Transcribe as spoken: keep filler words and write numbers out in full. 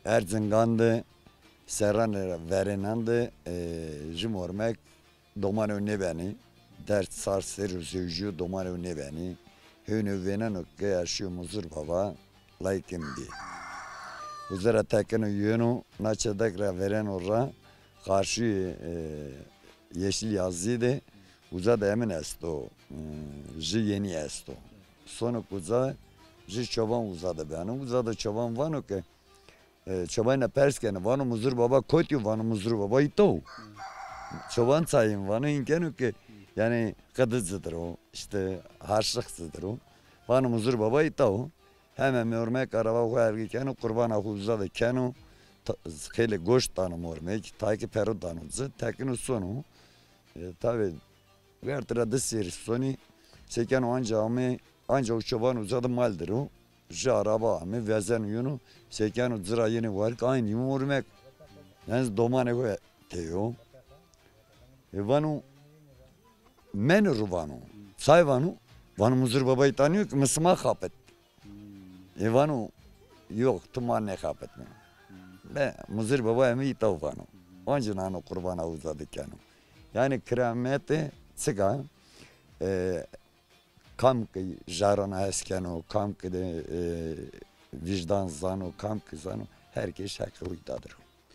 Erzingan de, serranê verênan de, e, jim ormek domanê û nêbenî. Derd sar ser û zewjîyo domanê û nêbenî. Hêwnê vêneno ke ya şîyo Muzur Baba, layikê mi dî. Uza ra tekeno yeno, na çedek ra vereno ra, qarşîyê, e, Yeşil Yazî de, uza de emin esto, e, ji yenî esto. Sono uza, ji çoban uza de beno. Uza de çoban vano ke, e, çobanîna pers keno, vano Muzur Baba kotî yo, vano Muzur Baba îta wo. Çoban çayên vano, hîn keno ke, yanî qidi ci dir o, îşte harşix ci dir o. Vano Muzur Baba îta wo. Heme mi ormek araba xo ergî keno, qurbana xo uza de keno, ta-, xeylê goşt dano mi ormek, tayê ke pero dano ci, tekino sono. E, tabî, werte ra di serî sonî, sekeno anca ame, anca o çoban uza de mal dir o. Ji araba ame, vezeno yeno, sekeno ci ra yenê warik, aynî mi ormek. Yanî domanê xo tê yo. E, vano, meni ru vano. Say vano? Vano Muzur Baba îta nîyo ki, mi sima xapit. E, vano, yok, tu ma nêxapitnê. Be, Muzir Baba emi îta vano. Onci nano qurbana uza de keno. Yanî kiramete çik a, e, kam ki jarana hes keno, kam ki de, e, vîjdan zano, kam ki zano, her kes heqê xo îta dir o.